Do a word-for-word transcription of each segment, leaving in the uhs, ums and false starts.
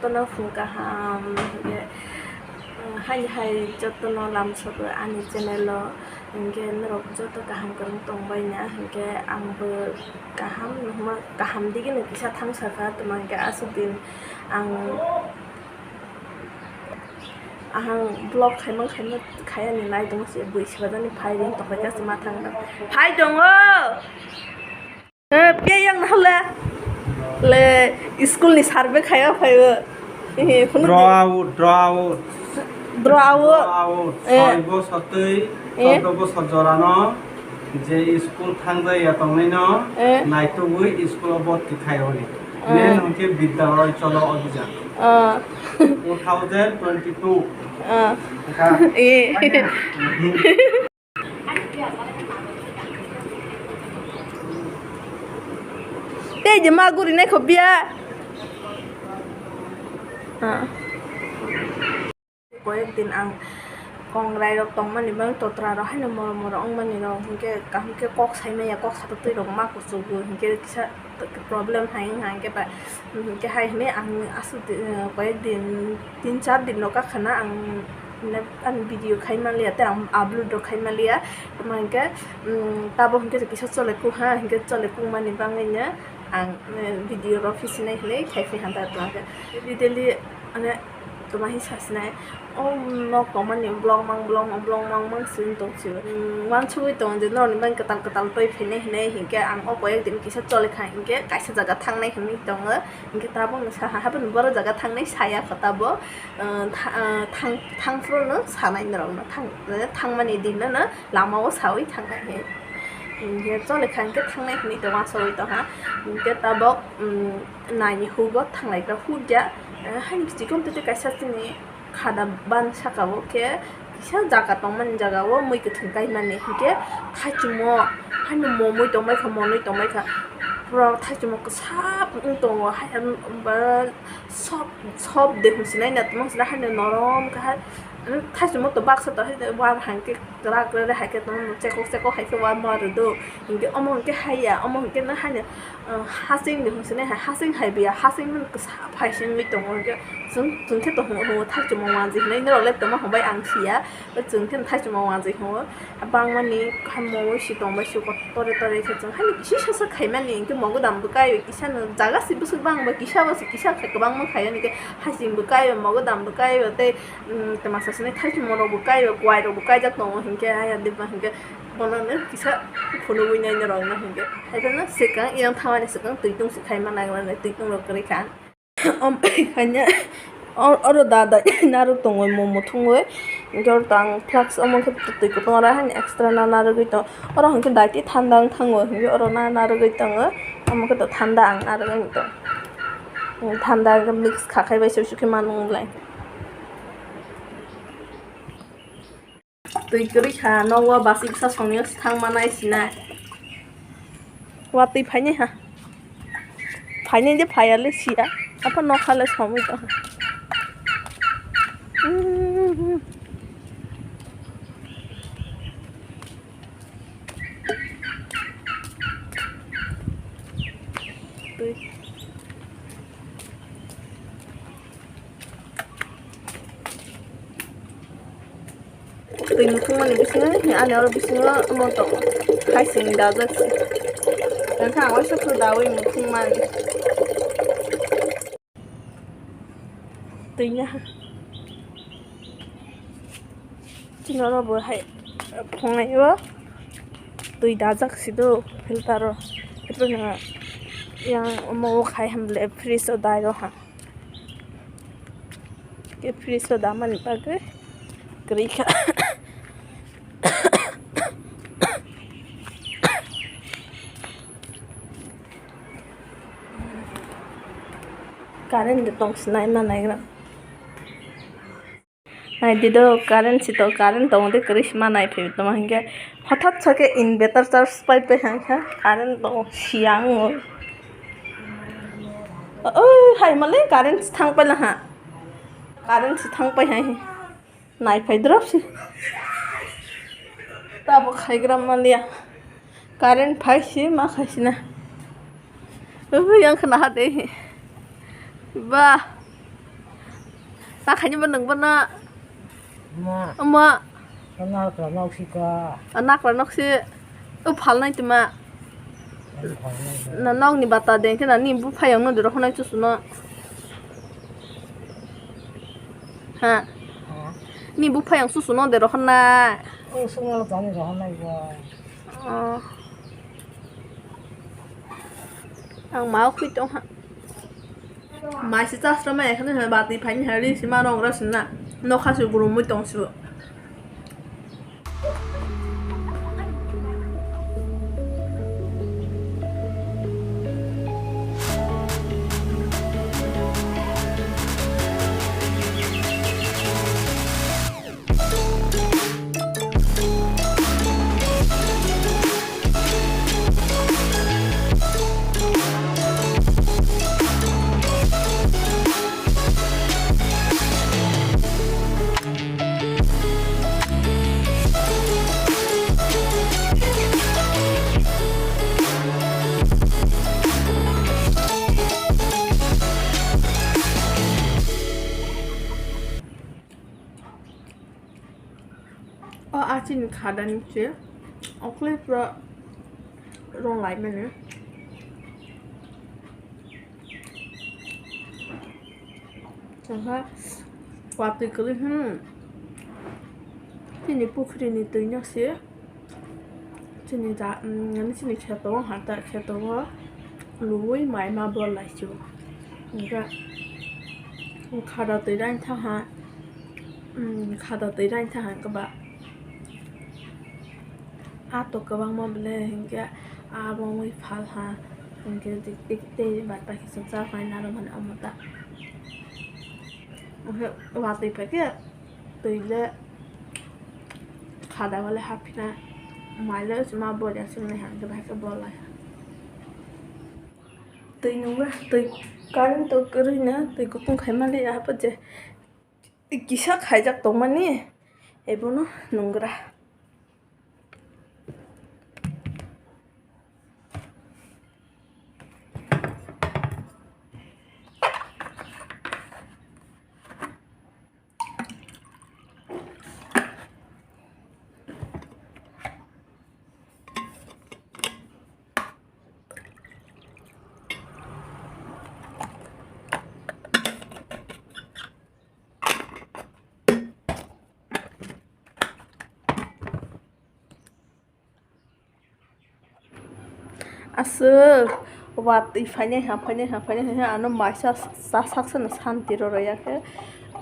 No phung kaham, hwnkhe, um, haini hai jotono lamsogo ani channel o, hwnkhe norok joto kaham kwrwng tongbaina, hwnkhe angbo kaham, kaham digini kisa thangsakha, tuma hwnkhe aswk din ang, ang vlog khaimang khaimang khayani nai tongma se bui sibajani phai ring tongkha se ma thang phai tongo. Eh, pia yang na le. Le, school ni survey khaya phaio. Eh, khunu Draw out, draw out. Draw out. Draw out. Eh. Soi bosor twi, Eh. chordo bosor jorano je school thangjaya tongnaino Eh. naitugwi school o botki khaio ni. Eh. Main hwnkhe Vidyalaya Chalo Abhijan. Ah. Two thousand twenty-two. Ah. Kha. Eh. Tei je ma guri nai kho biya. Ah. Koyek din ang kongrai rok tongmani bang totra rok haino moro moro wngmani rok hinkhe kaham khe kok sai maya kok sato twi rok ma kuchugo hinkhe kisa problem hai wngkha hinkhe ba hinkhe hai hinwi ang aswk di-, koyek din tin char din rok kakhana ang ani video khai manliya tei ang upload rok khai manliya tamo hinkhe tabok hinkhe kisa chole kukha hinkhe chole kukmani bangwino ang video rok phi sinai hinwi khai phi hanta tongkha daily mane. Toma hi sasinai, o nok tongmani vlog mang, vlog mang, vlog mang, mang sini tong sio. Uansugui tongo je norokni bagwi kwtal kwtal twi phinai hinwi hinkhe ang o koyek din kisa choli kha hinkhe kaisa jaga thangnai hinwi tongo. Hinkhe tabukno saha, habani borok jaga thangnai saya kho tabuk. Umm, tha-, umm, thang-, thangphruno sanai norokno, thang-, thangmani dinno no lama o saui thangnai hinwi. Hinkhe choli kha hinkhe thangnai hinwi tongma saui tongkha. Hinkhe tabuk, umm, naini hugo thanglaigra hukya. Haini kichik tongtwtwi kaisa chini khada ban saka o khe kisa jaga tongmani jaga o mui kwthwng kaimani hinkhe thaichumo haino momui tongbaikha monwi tongbaikha pura thaichumo kwsa wng tongo hai sob sob de hinwi sinai na tongma sina haino norom khe hai thaichumo to baksa to hai wa hai khe kwrak kwrak hai khe tongma chekok chekok hai khe wa ma rwdo hinkhe omo hinkhe haiya omo hinkhe no haino. Hasing de hinwi sinai hai, hasing hai biya, hasing no kisa phai singwi tongo, hinkhe chwng, chwng khe to hwngo, hwngo thaichukma wanjwi hinwi norok le tongma hwnbai ang siya, chwng khe thaichukma wanjwi hwngo, bangmani khamwi si tongbai si tore tore khe chwng haino kisa sosa khaimani, hinkhe mogodam bwkha kisa no jaga se bwswk bang bai kisa bo se kisa kwbangma khaio, hinkhe hasing bwkha mogodam bwkha tei twma sasini thaichukma rok bwkha kuai rok bwkha jak tongo, hinkhe ayang deba hinkhe. Bono no kisa phunugwi nai norok no hinkhe. Haiphano swkang yang thamani swkang twi tong si khaima nang nai twi tong rok kwrwi kha. Om khaina oro da da narwk tongwi momo thungwi. Hinkhe oro tang flask omo khe twi kwtwng oro haino extra na narwgwi tong. Oro hinkhe daiti thanda wng thango hinkhe oro na narwgwi tongo. Omo khe to thanda ang narwgwi tong. Thanda mix kha khai bai se sukhe manu wng lai. Twi kwrwi kha, nogo basi bwsa songwi thang manai sinai. Watwi phainai ha. Phainai de phaiya le siya. Apa nokha le somwi tong. Twi. Twi muthungmani bisingo, ani oro bisingo omo tongo. Haising dajak se. Hwnkhe ang waisa khe daui muthungmani. Twi ya. Chini oro bo hai phungnai o twi dajak se do filter o. Ito na yang omo khai hamle fridge o dai ro ha. Khe fridge o damani bagwi kwrwi kha. Current de tong sinai ma naigra. Nai di do current si to current tong de kwrwi si ma nai phi tong hinkhe hothat sa khe inverter charge pai pai hai kha current tong siya ang. Oi, hai male current thang paila ha. Current si thang pai hai. Nai phai drop si. Tabo khai gram maliya. Current phai si ma khai si na. Ui, yang khna ha de. Ba. Ta khaini bo nang bono. Ma. Omo. Nakra nok si ka. A nakra nok si. O phalnai tuma. Ang phalnai. Na nokni bata dengkhe na ni buphayang no de rohonai chusuno. Ha. Ha. Ni buphayang chusuno de rohonai. O sungno tani rohonai bo. Oh. Ang ma khui tong ha. Mai se chasra mai khani ha, bati phaini ha, ri se ma rong ra sinna. Nokha se gurumui tong se. O a chini khadani se okle pura rong lai mani. Tongkha watwi kwlwi, hmm. Chini pukhrini twino se. Chini ja, mm, chini kheto o, hata kheto o luwi mai ma bol lai si o. Hingkhe khada twi raini thaha, mm, khada twi raini thaha hingkhe ba a to kwbangma bwle hingkhe abo wngwi phal ha hingkhe tei bai paikhe chwng cha phai naro mani omo ta. Hingkhe watwi paikhe twi le. Khada wale hapina maile ma boya swngnai hang khe bahai khe bolai. Twi nungya, twi current to kwrwino twi kutung khaima le, apo je kisa khaijak tongmani ebono nungra. Aswk watwi phainai ha, phainai ha, phainai ha, ano maisa sa, sa, saksa no santi rw rwya khe,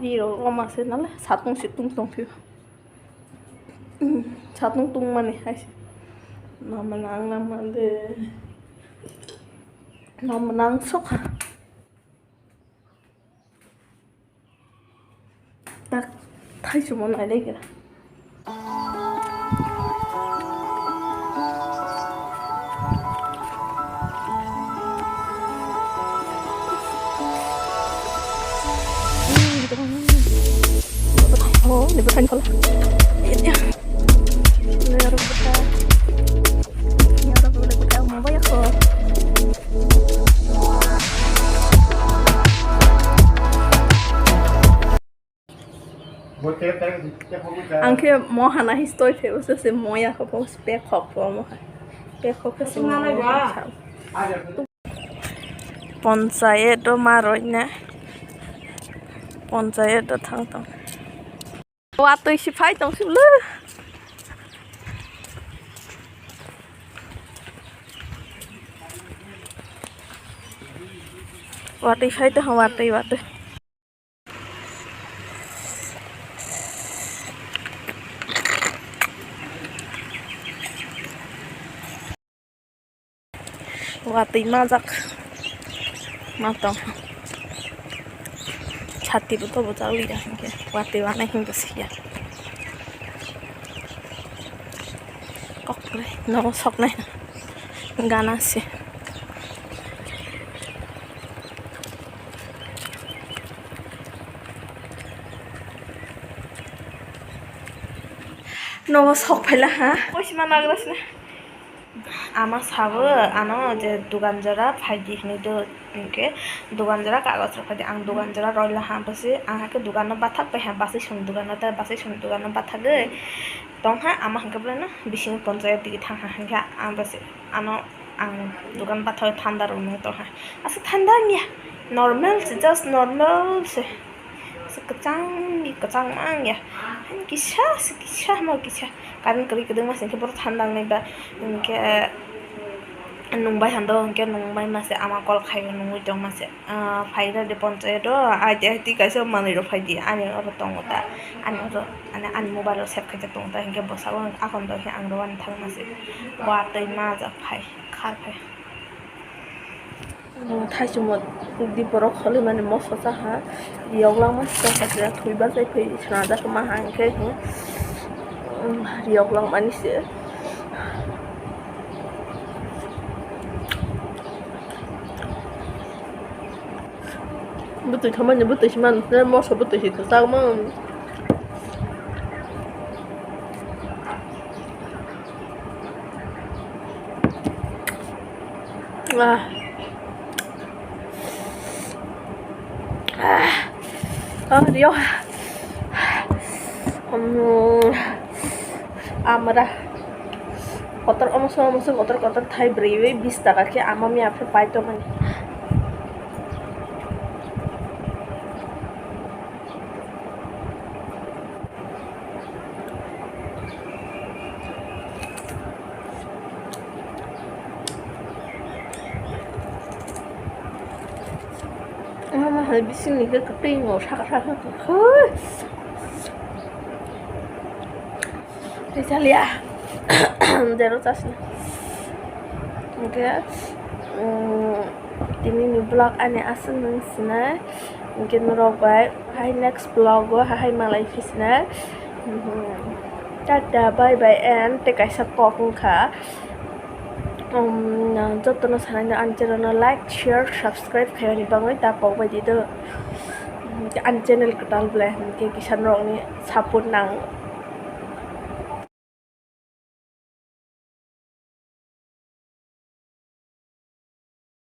ri rok rwma se nale satung situng tong phio. Satung tungmani hai se. Mama nang, nang mande. Mama nang sokha. Tak thaichwmo nailaigra. Oh, ini berani kalau. Ini orang buta. Ini orang buta, buta mau bayar kok. Ang khe mo hana histoi phebo se, se moya kho phobos pekhok pho mo hai. Pekhok khe se mo hai. Ponchayet o ma roi na. Ponchayet o thang tong. Watwi si phai tong siblo. Watwi phai tong, watwi, watwi. Watwi majak ma tong. Chati bo tobo chawli ya hinkhe watwi wanai hinba siya. Kokre no soknai gana se. Nogo sok phaila ha. Koisima nagra sina. Ama sabo ano je dugan jora phaidi hinwi do, hinkhe dugan jora kagoj rok phaidi, ang dugan jora roila ha bwse, ang hakhe dugan no bathak pai ha, bwsai song dugan no, ta bwsai song dugan no bathagwi tong ha, ama hinkhe belai no bising ponchayat digi thang ha, hinkhe ang bwse ano ang dugan bathagwi thanda rok nung tong ha, aswk thanda wngya, normal se, just normal se. Se kwchang, kwchang mang ya. Ani kisa, se kisa, mo kisa. Current kwrwi kwdwngma se, hinkhe bohrok thandang nai ba, hinkhe, nung bai hando, hinkhe nung bai ma se, ama call khaio, nungwi tong ma se. Ah, phai rw de ponchayat o, aiti, aiti kaisa manwi rok phai di, ani oro tongo ta, ani oro, ani, ani mobile o save khaijak tongo ta, hinkhe bwsao ang, akon do khe ang rwani thang ma se. Watwi majak phai, khar phai. Thaichukma di borok kholimani moso chaha, riyok langma se chaha, thwi bachai phai swnajak ma hai khe, hmm, riyok langmani se. Bwtwi thangmani bwtwi se man, moso bwtwi se kwchak man. Ah. Ah. Oh, Rio. Hmm. Amra. Kotor omo somo se kotor kotor thai bwrwi bis taka khe ama miya phai pai tongmani. Mama hai bising ni khe kwtwi no saka saka kwkhwi. Tei chaliya. Zero chasna. Hingke, mm, tini ni vlog ani aswk nung sinai. Hingke norok bai hai next vlog o hai malai phisnai. Mhm. Tata, bye bye and tei kaisa kok wngkha. Um, jotono sanai no ani channel no like, share, subscribe khaiyani bagwi ta kok bai di do. Hingke ani channel kwtal ble hingke kisa norokni support nang.